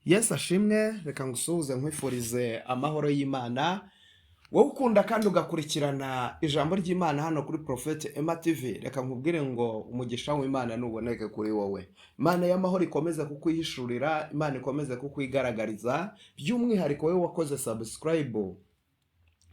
Yesu ashimwe. Reka ngusuhuze, nkwifurize amahoro y'Imana, wowe ukunda kandi ugakurikirana ijambo ry'Imana hano kuri Prophet Emma TV. Reka nkubwire ngo umugisha w'Imana nuboneke kuri wowe. Imana y'amahoro ikomeze kukwihishurira, Imana ikomeze kukwigaragariza, by'umwihariko wowe wakoze subscribe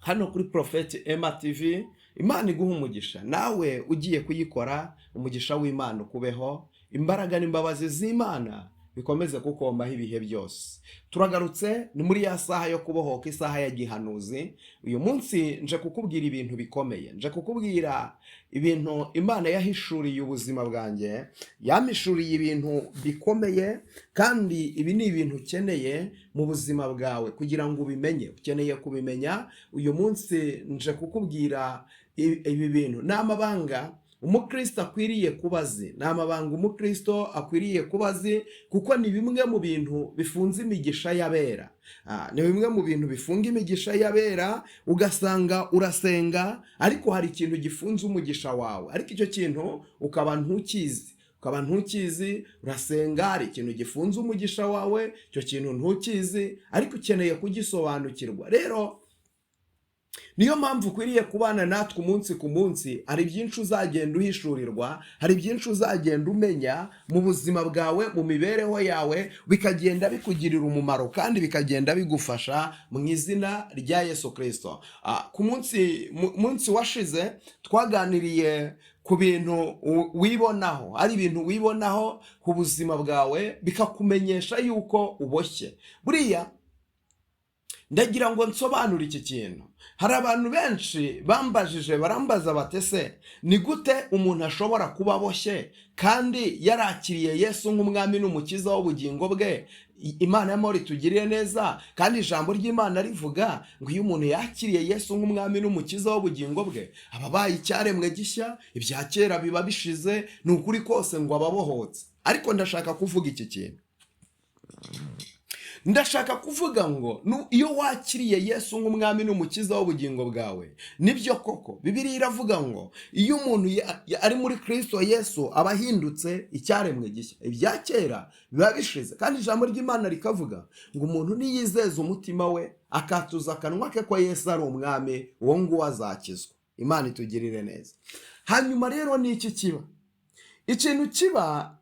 hano kuri Prophet Emma TV. Imana iguha umugisha. Nawe ugiye kuyikora, umugisha w'Imana ukubeho, imbaraga n'imbabazi z'Imana bikomeze kukombaho ibihe byose. Turagarutse, ni muri ya saha yo kubohoka, isaha ya gihanuzi. Uyu munsi nje kukubwira ibintu bikomeye, nje kukubwira ibintu Imana yahishuriye ubuzima bwanjye. Yampishuriye ibintu bikomeye, kandi ibi ni ibintu ukeneye mu buzima bwawe kugira ngo ubimenye, ukeneye kubimenya. Uyu munsi nje kukubwira ibi bintu. Ni amabanga umukristo akwiriye kuba azi, ni amabanga umukristo akwiriye kuba azi, kuko ni bimwe mu bintu bifunze imigisha y'abera. Ni bimwe mu bintu bifunga imigisha y'abera. Ugasanga urasenga, ariko hari ikintu gifunze umugisha wawe, ariko icyo kintu ukaba ntukizi, ukaba ntukizi. Urasenga, hari ikintu gifunze umugisha wawe, icyo kintu ntukizi, ariko ukeneye kugisobanukirwa. Rero niyo mpamvu ukwiriye kubana natwe umunsi ku munsi. Hari byinshi uzagenda uhishurirwa, hari byinshi uzagenda umenya mu buzima bwawe, mu mibereho yawe, bikagenda bikugirira umumaro kandi bikagenda bigufasha mu izina rya Yesu Kirisito. Ku munsi washize twaganiriye ku bintu wibonaho, ari ibintu wibonaho ku buzima bwawe bikakumenyesha yuko uboshye. Buriya ndagira ngo nsobanure iki kintu. Hari abantu benshi bambajije, barambaza bati: "Ese ni gute umuntu ashobora kuba aboshye kandi yarakiriye Yesu nk'umwami n'umukiza w'ubugingo bwe?" Imana y'amahoro itugirire neza. Kandi ijambo ry'Imana rivuga ngo iyo umuntu yakiriye Yesu nk'umwami n'umukiza w'ubugingo bwe, aba abaye icyaremwe gishya, ibya kera biba bishize. Ni ukuri kose ngo aba abohotse. Ariko ndashaka kuvuga iki kintu, ndashaka kuvuga ngo iyo wakiriye Yesu nk'umwami n'umukiza w'ubugingo bwawe, nibyo koko Bibiliya iravuga ngo iyo umuntu ari muri Kirisito Yesu, aba ahindutse icyaremwe gishya, ibya kera biba bishize. Kandi ijambo ry'Imana rikavuga ngo umuntu niyizeza umutima we, akatuza akanwa ke ko Yesu ari umwami, uwo nguwo azakizwa. Imana itugirire neza. Hanyuma rero ni iki kiba? Ikintu kiba,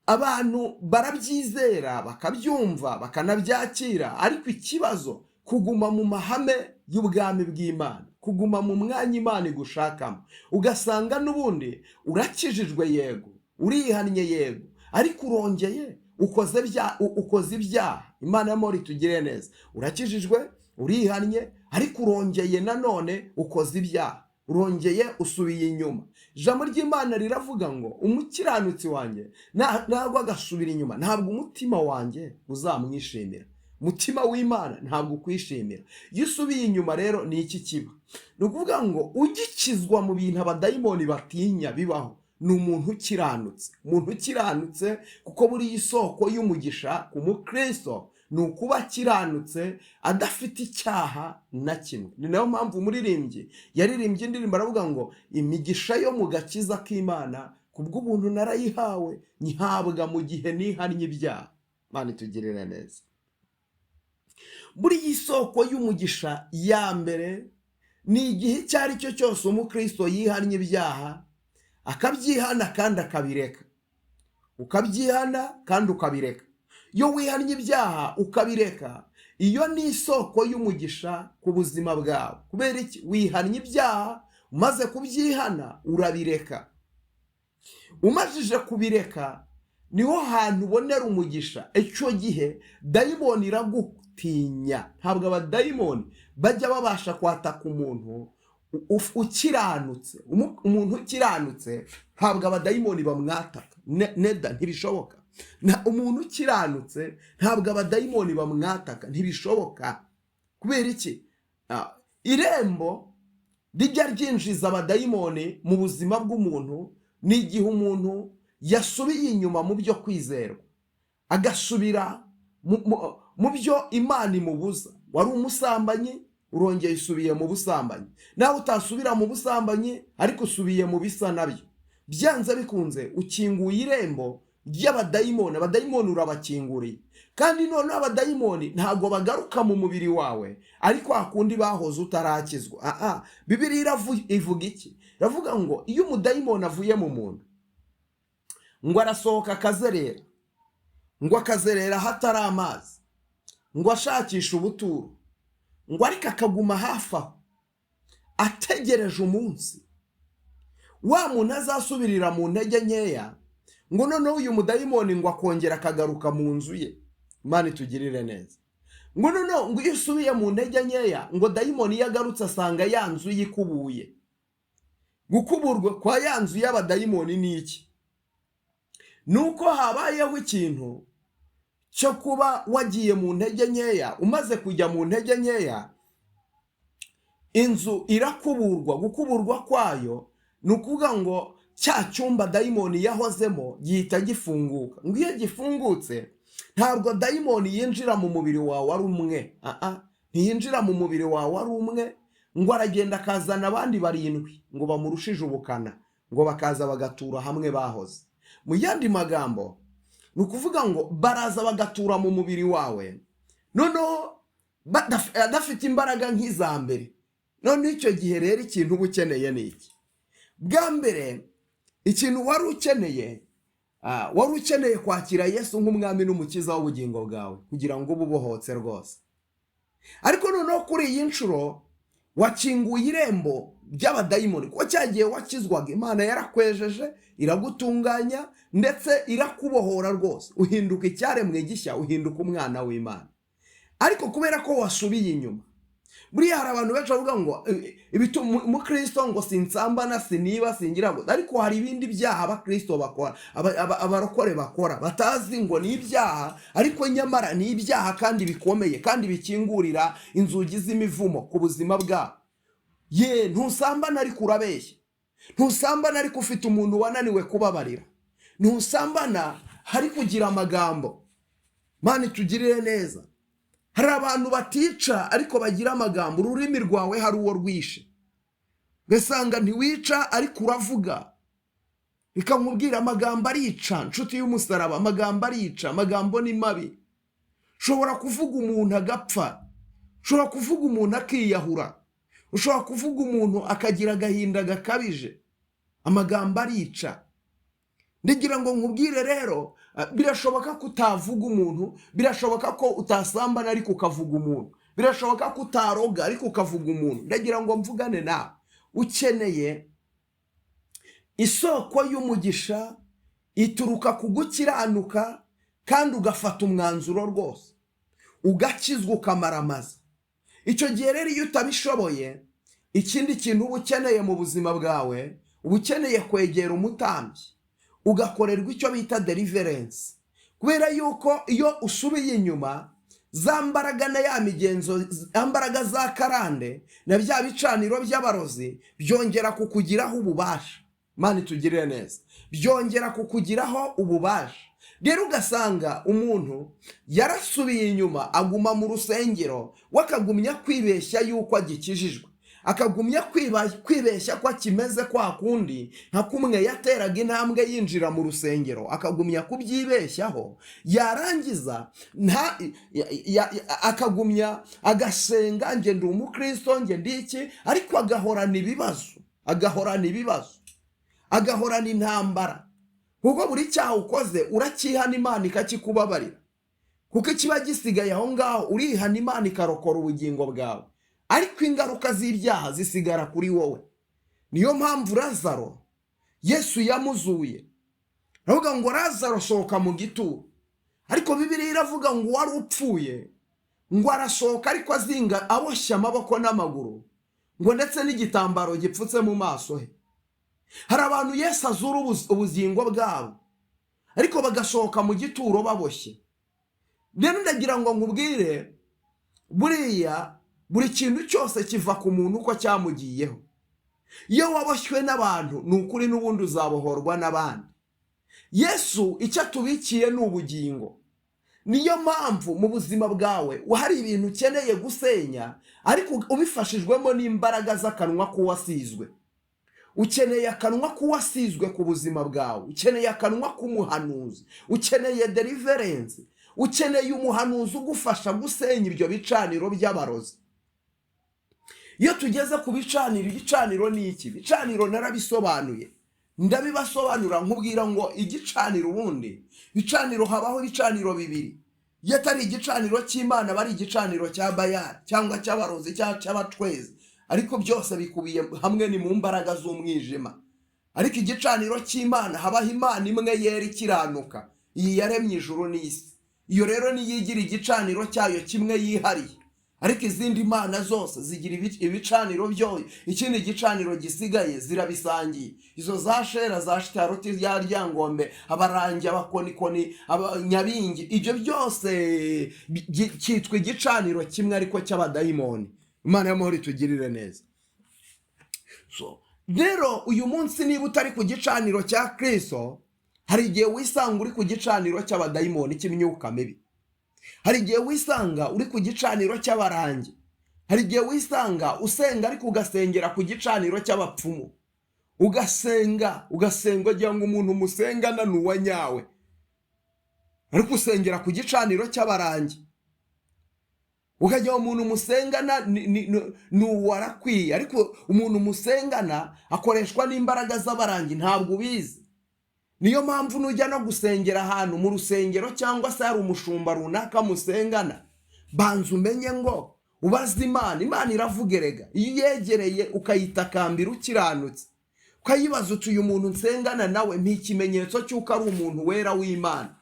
abantu barabyizera, bakabyumva, bakanabyakira, ariko ikibazo kuguma mu mahame y'ubwami bw'Imana, kuguma mu mwanya Imana igushakamo. Ugasanga n'ubundi urakijijwe, yego, urihannye, yego, ariko urongeye ukoze ibyaha. Imana y'amahoro itugire neza. Urakijijwe, urihannye, ariko urongeye nanone ukoze ibyaha, urongeye usubiye inyuma. Ijambo ry'Imana riravuga ngo umukiranutsi wanjye ntabwo agasubira inyuma, ntabwo umutima wanjye uzamwishimira. Umutima w'Imana ntabwo ukwishimira iyo usubiye inyuma. Rero ni iki kiba? Ni ukuvuga ngo ugikizwa mu bintu abadayimoni batinya bibaho ni umuntu ukiranutse, umuntu ukiranutse, kuko buriya isoko y'umugisha ku mukristo ni ukuba akiranutse, adafite icyaha na kimwe. Ni nayo mpamvu umuririmbyi yaririmbye indirimbo, aravuga ngo imigisha yo mu gakiza k'Imana kubw'ubuntu narayihawe, nyihabwa mu gihe nihannye ibyaha. Imana itugirire neza. Buriya isoko y'umugisha ya mbere ni igihe icyo ari cyo cyose umukristo yihannye ibyaha, akabyihana kandi akabireka. Ukabyihana kandi ukabireka. Iyo wihannye ibyaha ukabireka, iyo ni isoko y'umugisha ku buzima bwawe. Kubera iki? Wihannye ibyaha, umaze kubyihana urabireka. Umajije kubireka, niho hantu ubonera umugisha. Icyo gihe dayimoni iragutinya. Ntabwo abadayimoni bajya babasha kwataka umuntu ukiranutse. Umuntu ukiranutse ntabwo abadayimoni bamwataka. Neda, ntibishoboka. Umuntu ukiranutse ntabwo abadayimoni bamwataka, ntibishoboka. Kubera iki? Irembo rijya ryinjiza abadayimoni mu buzima bw'umuntu ni igihe umuntu yasubiye inyuma mu byo kwizerwa, agasubira mu byo Imana imubuza. Wari umusambanyi, urongeye usubiye mu busambanyi. Nawe utasubira mu busambanyi, ariko usubiye mu bisa nabyo, byanze bikunze ukinguye irembo. ry'abadayimoni. Abadayimoni urabakinguriye, kandi noneho abadayimoni ntabwo bagaruka mu mubiri wawe ariko hakundi bahoze utarakizwa. Aha Bibiliya ivuga iki? Iravuga ngo iyo umudayimoni avuye mu muntu, ngo arasohoka akazerera, ngo akazerera ahatari amazi, ngo ashakishe ubuturo, ngo ariko akaguma hafi aho ategereje umunsi wa muntu azasubirira mu ntege nkeya, ngo noneho uyu mudayimoni ngo akongera akagaruka mu nzu ye. Imana itugirire neza. Ngo noneho ngo iyo usubiye mu ntege nkeya, ngo dayimoni iyo agarutse asanga ya nzu yikubuye. Gukuburwa kwa ya nzu y'abadayimoni ni iki? Ni uko habayeho ikintu cyo kuba wagiye mu ntege nkeya. Umaze kujya mu ntege nkeya, inzu irakuburwa. Gukuburwa kwayo ni ukuvuga ngo cya cyumba dayimoni yahozemo gihita gifunguka. Ngo iyo gifungutse, ntabwo dayimoni yinjira mu mubiri wawe ari umwe. Ntiyinjira mu mubiri wawe ari umwe. Ngo aragenda akazana abandi barindwi ngo bamurushije ubukana, ngo bakaza bagatura hamwe bahoze. Mu yandi magambo, ni ukuvuga ngo baraza bagatura mu mubiri wawe, noneho adafite imbaraga nk'iza mbere. Noneho icyo gihe rero ikintu uba ukeneye ni iki? Bwa mbere, ikintu wari ukeneye, wari ukeneye kwakira Yesu nk'umwami n'umukiza w'ubugingo bwawe kugira ngo ube ubohotse rwose. Ariko noneho kuri iyi nshuro wakinguye irembo ry'abadayimoni, kuko cya gihe wakizwaga Imana yarakwejeje, iragutunganya, ndetse irakubohora rwose, uhinduka icyaremwe gishya, uhinduka umwana w'Imana. Ariko kubera ko wasubiye inyuma, buriya hari abantu benshi bavuga ngo umukristo ngo sinsambana, siniba, singira ngo, ariko hari ibindi byaha abakristo bakora, abarokore bakora batazi ngo ni ibyaha, ariko nyamara ni ibyaha kandi bikomeye, kandi bikingurira inzugi z'imivumo ku buzima bwabo. Ye, ntusambana ariko urabeshya, ntusambana ariko ufite umuntu wananiwe kubabarira, ntusambana hari kugira amagambo. Mana itugirire neza. Hari abantu batica ariko bagira amagambo. Ururimi rwawe hari uwo rwishe, ugasanga ntiwica ariko uravuga. Reka nkubwire, amagambo arica, nshuti y'umusaraba. Amagambo arica, amagambo ni mabi. Ushobora kuvuga umuntu agapfa, ushobora kuvuga umuntu akiyahura, ushobora kuvuga umuntu akagira agahinda gakabije. Amagambo arica. Ndagira ngo nkubwire rero, birashoboka ko utavuga umuntu, birashoboka ko utasambana ariko ukavuga umuntu, birashoboka ko utaroga ariko ukavuga umuntu. Ndagira ngo mvugane nawe, ukeneye isoko y'umugisha ituruka ku gukiranuka, kandi ugafata umwanzuro rwose ugakizwa, ukamaramaza. Icyo gihe rero iyo utabishoboye, ikindi kintu uba ukeneye mu buzima bwawe, uba ukeneye kwegera umutambyi ugakorerwa icyo bita deliverance, kubera yuko iyo usubiye inyuma, za mbaraga na ya migenzo, za mbaraga za karande na bya bicaniro by'abarozi byongera kukugiraho ububasha. Imana itugirire neza. Byongera kukugiraho ububasha. Rero ugasanga umuntu yarasubiye inyuma, aguma mu rusengero, we akagumya kwibeshya yuko agikijijwe, akagumya kwibeshya ko akimeze kwa kundi nka kumwe yateraga intambwe yinjira mu rusengero, akagumya kubyibeshyaho, yarangiza akagumya agasenga, nge ndi umukristo, nge ndi iki, ariko agahorana ibibazo, agahorana ibibazo, agahorana intambara. Kuko buri cyaha ukoze uracyihana, Imana ikakikubabarira, kuko ikiba gisigaye aho ngaho, urihana Imana ikarokora ubugingo bwawe, ariko ingaruka z'ibyaha zisigara kuri wowe. Niyo mpamvu Lazaro Yesu yamuzuye, aravuga ngo: "Lazaro, sohoka mu gituro." Ariko Bibiliya iravuga ngo uwari upfuye ngo arasohoka, ariko azinga, aboshye amaboko n'amaguru, ngo ndetse n'igitambaro gipfutse mu maso he. Hari abantu Yesu azura ubugingo bwabo, ariko bagasohoka mu gituro baboshye. Rero ndagira ngo nkubwire, buriya buri kintu cyose kiva ku muntu uko cyamugiyeho. Iyo waboshywe n'abantu, ni ukuri n'ubundi uzabohorwa n'abandi. Yesu icyo atubikiye ni ubugingo. Niyo mpamvu mu buzima bwawe hari ibintu ukeneye gusenya, ariko ubifashijwemo n'imbaraga z'akanwa k'uwasizwe. Ukeneye akanwa k'uwasizwe ku buzima bwawe, ukeneye akanwa k'umuhanuzi, ukeneye deliverance, ukeneye umuhanuzi ugufasha gusenya ibyo bicaniro by'abarozi. Iyo tugeze ku bicaniro, igicaniro ni iki? Ibicaniro narabisobanuye, ndabibasobanura, nkubwira ngo igicaniro, ubundi bicaniro, habaho ibicaniro bibiri. Iyo atari igicaniro cy'Imana, aba ari igicaniro cya Bayari cyangwa cy'abarozi cyangwa cy'abacwezi, ariko byose bikubiye hamwe ni mu mbaraga z'umwijima. Ariko igicaniro cy'Imana, habaho Imana imwe yera ikiranuka, iyi yaremye ijuru n'isi. Iyo rero niyo igira igicaniro cyayo kimwe yihariye, ariko izindi mana zose zigira ibicaniro byoyo. Ikindi gicaniro gisigaye zirabisangiye, izo za Shera, za Shitaroti, rya Ryangombe, Abarangi, Abakonikoni, Abanyabingi, ibyo byose cyitwa igicaniro kimwe ariko cy'abadayimoni. Imana y'amahoro itugirire neza. So rero uyu munsi, niba utari ku gicaniro cya Kristo, hari igihe wisanga uri ku gicaniro cy'abadayimoni, cy'imyuka mibi. Hari igihe wisanga uri ku gicaniro cy'abarangi. Hari igihe wisanga usenga ariko ugasengera ku gicaniro cy'abapfumu, ugasenga, ugasenga ugira ngo umuntu musengana ni uwa nyawe, ariko usengera ku gicaniro cy'abarangi. Ukajya umuntu musengana ni uwarakwiye, ariko umuntu musengana akoreshwa n'imbaraga z'abarangi, ntabwo ubizi. Niyo mpamvu nujya no gusengera ahantu mu rusengero cyangwa se hari umushumba runaka musengana, banza umenye ngo ubaze Imana. Imana iravuga erega. Iyo uyegereye ukayitakambira ukiranutse, ukayibaza uti: "Uyu muntu nsengana nawe, mpa ikimenyetso cy'uko ari umuntu wera w'Imana,"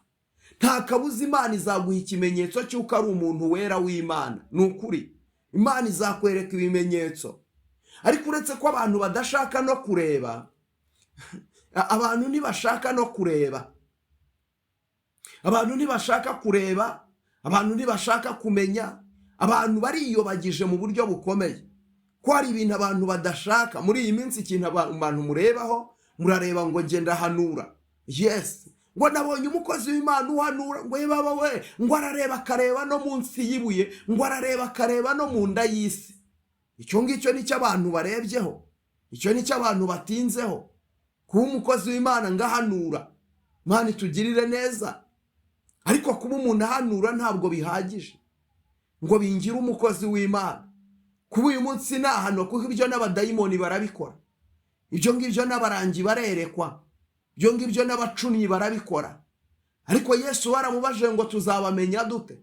nta kabuza Imana izaguha ikimenyetso cy'uko ari umuntu wera w'Imana. Ni ukuri, Imana izakwereka ibimenyetso. Ariko uretse ko abantu badashaka no kureba, abantu ntibashaka no kureba, abantu ntibashaka kureba, abantu ntibashaka kumenya, abantu bariyobagije mu buryo bukomeye ko hari ibintu abantu badashaka muri iyi minsi. Ikintu abantu murebaho, murareba ngo ngenda hanura, yes, ngo nabonye umukozi w'Imana uhanura, ngo ye baba we, ngo arareba akareba no munsi y'ibuye, ngo arareba akareba no mu nda y'isi. Icyo ngicyo nicyo abantu barebyeho, icyo nicyo abantu batinzeho, kuba umukozi w'Imana ngahanura. Imana itugirire neza. Ariko kuba umuntu ahanura ntabwo bihagije ngo bingire umukozi w'Imana. Kuba uyu munsi nahano, kuko ibyo n'abadayimoni barabikora, ibyo ngibyo n'abarangi barerekwa, ibyo ngibyo n'abacunnyi barabikora. Ariko Yesu baramubajije ngo: "Tuzabamenya dute?"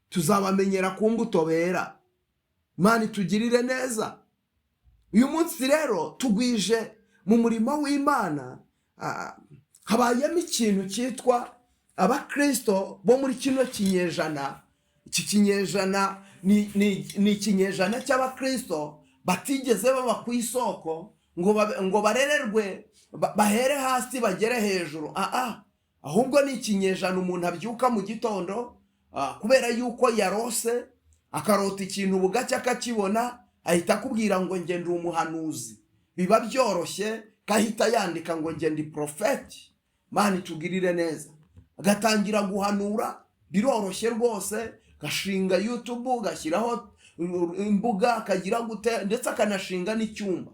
Tuzabamenyera ku mbuto bera. Imana itugirire neza. Uyu munsi rero tugwije mu murimo w'Imana, habayemo ikintu cyitwa abakristo bo muri kino kinyejana. Iki kinyejana ni ikinyejana cy'abakristo batigeze baba ku isoko ngo barererwe, bahere hasi bagere hejuru. Ahubwo ni ikinyejana umuntu abyuka mu gitondo, kubera yuko yarose, akarota ikintu, bugacya akakibona, ahita akubwira ngo njye ndi umuhanuzi. Biba byoroshye ko ahita yandika ngo njye ndi porofeti. Imana itugirire neza. Agatangira guhanura, biroroshye rwose, gashinga YouTube, gashyiraho imbuga, akagira gute, ndetse akanashinga n'icyumba,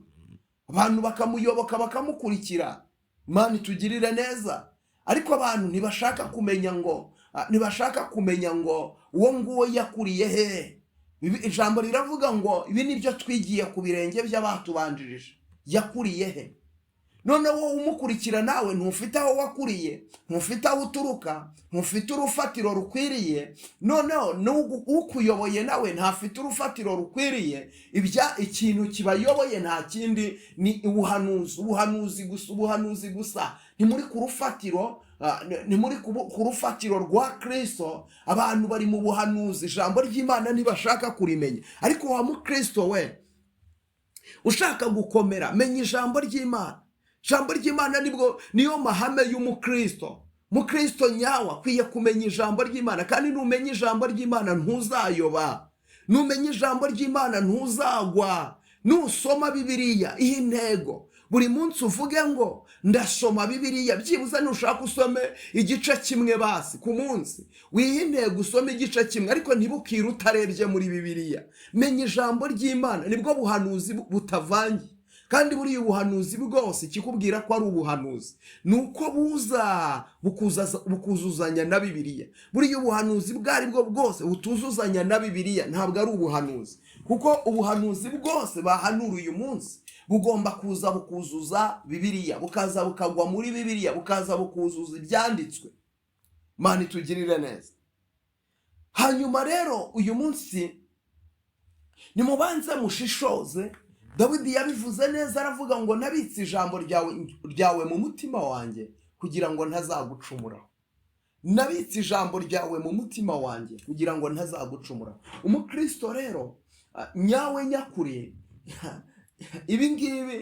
abantu bakamuyoboka, bakamukurikira. Imana itugirire neza. Ariko abantu ntibashaka kumenya ngo ntibashaka kumenya ngo uwo nguwo yakuriye hehe. Ijambo riravuga ngo ibi ni byo twigiye ku birenge by'abatubanjirije. Yakuriye he? None wowe umukurikira nawe ntufite aho wakuriye, ntufite aho uturuka, ntufite urufatiro rukwiriye. Noneho ukuyoboye nawe ntafite urufatiro rukwiriye. Ibya ikintu kibayoboye nta kindi, ni ubuhanuzi, ubuhanuzi gusa, ubuhanuzi gusa. Ni muri ku rufatiro, ni muri ku rufatiro rwa Kristo. Abantu bari mu buhanuzi, ijambo ry'Imana ntibashaka kurimenya. Ariko wa mukristo we ushaka gukomera, menya ijambo ry'Imana. Ijambo ry'Imana nibwo niyo mahame y'umukristo. Mukristo nyawe akwiye kumenya ijambo ry'Imana, kandi numenya ijambo ry'Imana ntuzayoba, numenya ijambo ry'Imana ntuzagwa. Nusoma Bibiliya, iyi ntego buri munsi uvuge ngo ndasoma Bibiliya, byibuze nushaka usome igice kimwe basi ku munsi, wihe intego usome igice kimwe, ariko ntibukire utarebye muri Bibiliya. Menya ijambo ry'Imana, nibwo buhanuzi butavangiye. Kandi buriya ubuhanuzi bwose, ikikubwira ko ari ubuhanuzi ni uko buza bukuzuzanya na Bibiliya. Buriya ubuhanuzi ubwo ari bwo bwose butuzuzanya na Bibiliya ntabwo ari ubuhanuzi, kuko ubuhanuzi bwose bahanura uyu munsi bugomba kuza bukuzuza Bibiliya, bukaza bukagwa muri Bibiliya, bukaza bukuzuza ibyanditswe. Mana itugirire neza. Hanyuma rero uyu munsi nimubanze mushishoze. Dawidi yabivuze neza, aravuga ngo nabitse ijambo ryawe mu mutima wanjye kugira ngo ntazagucumuraho. Nabitse ijambo ryawe mu mutima wanjye kugira ngo ntazagucumuraho. Umukristo rero nyawe nyakuri, ibi ngibi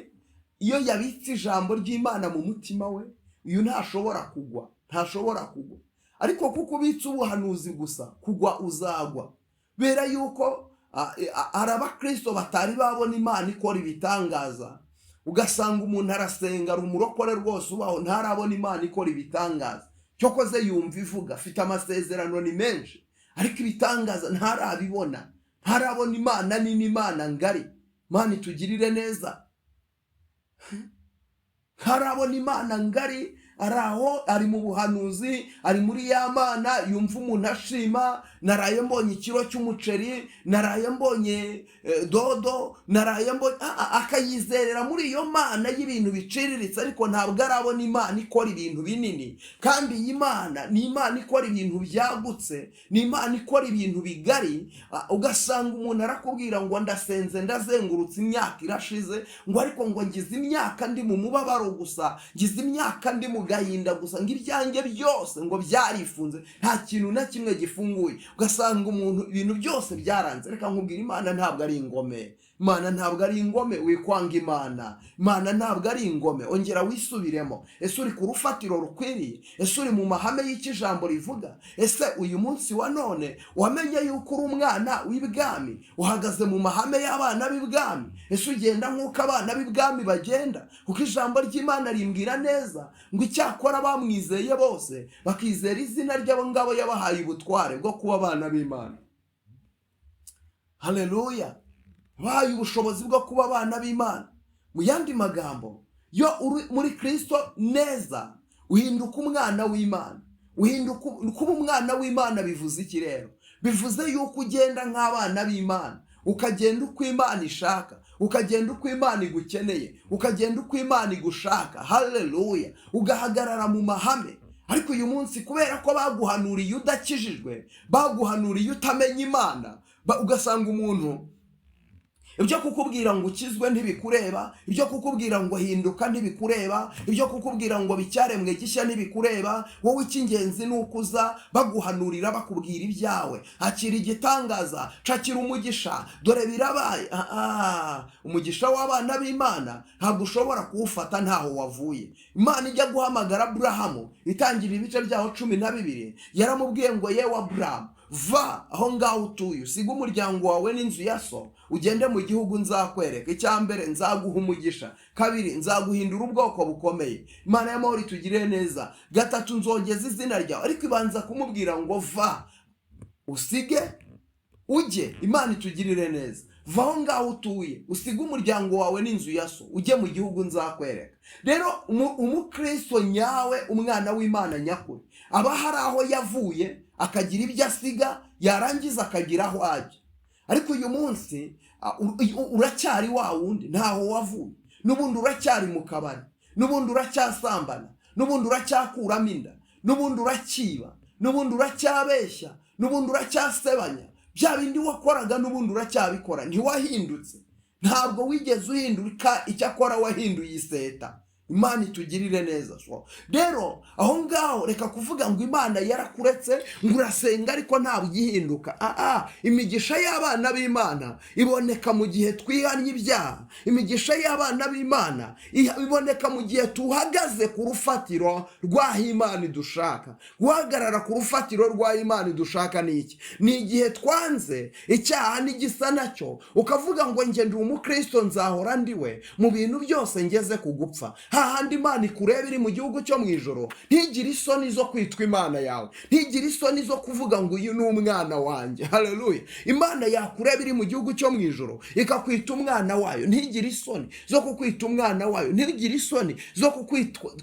iyo yabitse ijambo ry'Imana mu mutima we, uyu ntashobora kugwa, ntashobora kugwa. Ariko kuko ubitse ubuhanuzi gusa, kugwa uzagwa. Bera yuko hari abakristo batari babona Imana ikora ibitangaza, ugasanga umuntu arasenga, ari umurokore rwose ubaho, ntarabona Imana ikora ibitangaza. Cyokoze yumva ivuga, afite amasezerano ni menshi, ariko ibitangaza ntarabibona, ntarabona Imana nini, Imana ngari. Imana itugirire neza. Ntarabona Imana ngari, ari aho, ari mu buhanuzi, ari muri ya mana yumva umuntu ashima: naraye mbonye ikiro cy'umuceri, naraye mbonye dodo, naraye mbonye, akayizerera muri iyo mana y'ibintu biciriritse, ariko ntabwo arabona Imana ikora ibintu binini. Kandi iyi Mana ni Imana ikora ibintu byagutse, ni Imana ikora ibintu bigari. Ugasanga umuntu arakubwira ngo ndasenze, ndazengurutse, imyaka irashize, ngo ariko ngo ngize imyaka ndi mu mubabaro gusa, ngize imyaka ndi mu gahinda gusa, ngo ibyanjye byose ngo byarifunze, nta kintu na kimwe gifunguye. Ugasanga umuntu ibintu byose byaranze. Reka nkubwire, Imana ntabwo ari ingome. Imana ntabwo ari ingome. Wikwanga Imana, Imana ntabwo ari ingome. Ongera wisubiremo. Ese uri ku rufatiro rukwiriye? Ese uri mu mahame y'icyo ijambo rivuga? Ese uyu munsi wa none wamenye yuko uri umwana w'ibwami? Uhagaze mu mahame y'abana b'ibwami? Ese ugenda nk'uko abana b'ibwami bagenda? Kuko ijambo ry'Imana rimbwira neza ngo icyakora bamwizeye bose, bakizera izina ry'abo ngabo, yabahaye ubutware bwo kuba abana b'Imana. Haleluya! Bahaye ubushobozi bwo kuba abana b'Imana. Mu yandi magambo, iyo uri muri Kristo neza, uhinduka umwana w'Imana. Uhinduka kuba umwana w'Imana bivuze iki rero? Bivuze yuko ugenda nk'abana b'Imana, ukagenda uko Imana ishaka, ukagenda uko Imana igukeneye, ukagenda uko Imana igushaka. Haleluya! Ugahagarara mu mahame. Ariko uyu munsi, kubera ko baguhanuriye udakijijwe, baguhanuriye utamenya Imana, ugasanga umuntu ibyo kukubwira ngo ukizwe ntibikureba, ibyo kukubwira ngo hinduka ntibikureba, ibyo kukubwira ngo bicyaremwe gishya ntibikureba. Wowe icy'ingenzi ni uko uza baguhanurira, bakubwira ibyawe: akira igitangaza, cakira umugisha, dore birabaye. Umugisha w'abana b'Imana ntabwo ushobora kuwufata ntaho wavuye. Imana ijya guhamagara Aburahamu, itangira ibice byaho 12, yaramubwiye ngo yewe Aburahamu, va aho ngaho utuye, usige umuryango wawe n'inzu ya so, ugende mu gihugu nzakwereka. Icya mbere, nzaguha umugisha. Kabiri, nzaguhindura ubwoko bukomeye. Imana y'amahoro itugirire neza. Gatatu, nzongeza izina ryawe. Ariko ibanza kumubwira ngo va, usige, ujye. Imana itugirire neza. Va aho ngaho utuye, usige umuryango wawe n'inzu ya so, ujye mu gihugu nzakwereka. Rero umukristo nyawe, umwana w'Imana nyakuri, aba hari aho yavuye, akagira ibyo asiga, yarangiza akagira aho ajya. Ariko uyu munsi uracyari wa wundi, ntaho wavuye. N'ubundi uracyari mu kabari, n'ubundi uracyasambana, n'ubundi uracyakuramo inda, n'ubundi uracyiba, n'ubundi uracyabeshya, n'ubundi uracyasebanya. Bya bindi wakoraga n'ubundi uracyabikora, ntiwahindutse, ntabwo wigeze uhinduka. Icyakora wahinduye iseta. Imana itugirire neza. So rero aho ngaho reka kuvuga ngo Imana yarakuretse, ngo urasenga ariko ntabwo igihinduka. Imigisha y'abana b'Imana iboneka mu gihe twihannye ibyaha. Imigisha y'abana b'Imana iboneka mu gihe tuhagaze ku rufatiro rw'aho Imana idushaka. Guhagarara ku rufatiro rw'aho Imana idushaka ni iki? Ni igihe twanze icyaha n'igisa nacyo, ukavuga ngo njye ndi umukristo, nzahora ndiwe mu bintu byose ngeze ku gupfa. Hahandi Imana ikureba iri mu gihugu cyo mu ijoro, ntigire isoni zo kwitwa Imana yawe, ntigire isoni zo kuvuga ngo uyu ni umwana wanjye. Haleluya! Imana yakureba iri mu gihugu cyo mu ijoro ikakwita umwana wayo, ntigire isoni zo kukwita umwana wayo, ntigire isoni zo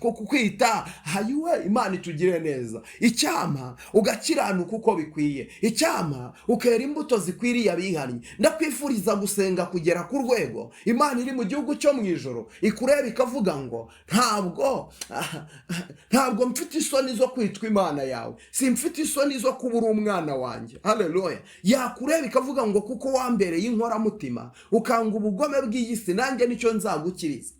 kukwita hayiwe. Imana itugire neza. Icyampa ugakiranuka uko bikwiye, icyampa ukera imbuto zikwiriye abihannye. Ndakwifuriza gusenga kugera ku rwego Imana iri mu gihugu cyo mu ijoro ikureba ikavuga ngo ntabwo mfite isoni zo kwitwa Imana yawe, simfite isoni zo kuba uri umwana wanjye. Haleluya! Yakureba ikavuga ngo kuko wambereye inkoramutima, ukanga ubugome bw'iyi si, nanjye nicyo nzagukiriza.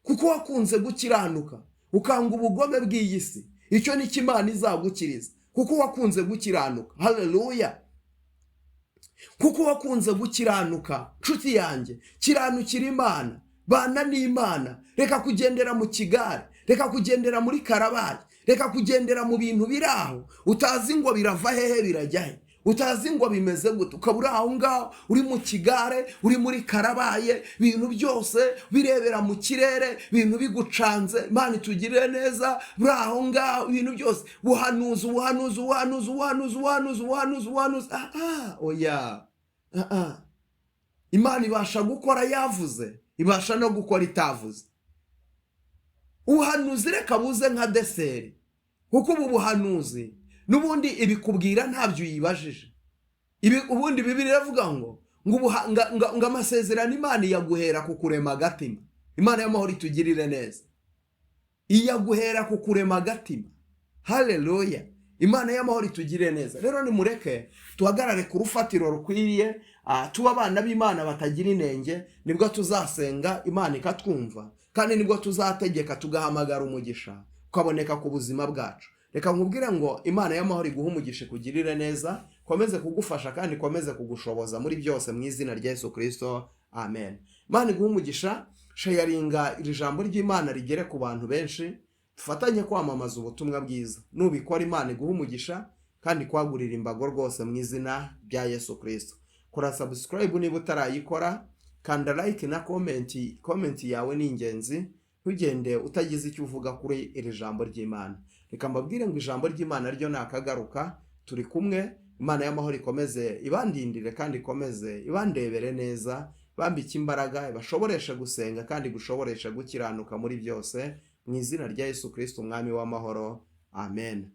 Kuko wakunze gukiranuka, ukanga ubugome bw'iyi si, icyo nicyo Imana izagukiriza. Kuko wakunze gukiranuka. Haleluya! Kuko wakunze gukiranuka. Nshuti yanjye, kiranukira Imana, bana n'Imana. Reka kugendera mu kigare, reka kugendera muri karabayi, reka kugendera mu bintu biri aho utazi ngo birava hehe, birajya he, utazi ngo bimeze gute, ukaba uri aho ngaho uri mu kigare, uri muri karabaye, ibintu byose birebera mu kirere, ibintu bigucanze. Imana itugirire neza. Uri aho ngaho, ibintu byose buhanuzi, ubuhanuzi, ubuhanuzi, ubuhanuzi, ubuhanuzi, ubuhanuzi, ubuhanuzi. Ah, oya, ah. Imana ibasha gukora yavuze, ibasha no gukora itavuze. Ubuhanuzi reka buze nka dessert, kuko ubu buhanuzi n'ubundi ibikubwira ntabyo uyibajije. Ibi ubundi Bibiliya iravuga ngo amasezerano Imana iyaguhera ku kurema agatima. Imana y'amahoro itugirire neza. Iyaguhera ku kurema agatima. Haleluya! Imana y'amahoro itugirire neza. Rero nimureke tuhagarare ku rufatiro rukwiriye, tuba abana b'Imana batagira inenge. Nibwo tuzasenga Imana ikatwumva, kandi nibwo tuzategeka tugahamagara umugisha ukaboneka ku buzima bwacu. Reka nkubwire ngo Imana y'amahoro iguhe umugisha, ikugirire neza, ikomeze kugufasha kandi ikomeze kugushoboza muri byose, mu izina rya Yesu Kirisito, amen. Imana iguhe umugisha. Sharinga iri jambo ry'Imana rigere ku bantu benshi, dufatanye kwamamaza ubutumwa bwiza. Nubikora, Imana iguhe umugisha kandi kwagurira imbago rwose, mu izina rya Yesu Kirisito. Kora subscribe niba utarayikora, kanda like na comment. Comment yawe ni ingenzi, ntugende utagize icyo uvuga kuri iri jambo ry'Imana. Reka mbabwire ngo ijambo ry'Imana ryo nakagaruka. Turi kumwe. Imana y'amahoro ikomeze ibandindire kandi ikomeze ibandebere neza, bambike imbaraga, ibashoboreshe gusenga kandi gushoboreshe gukiranuka muri byose, mu izina rya Yesu Kirisito, umwami w'amahoro, amen.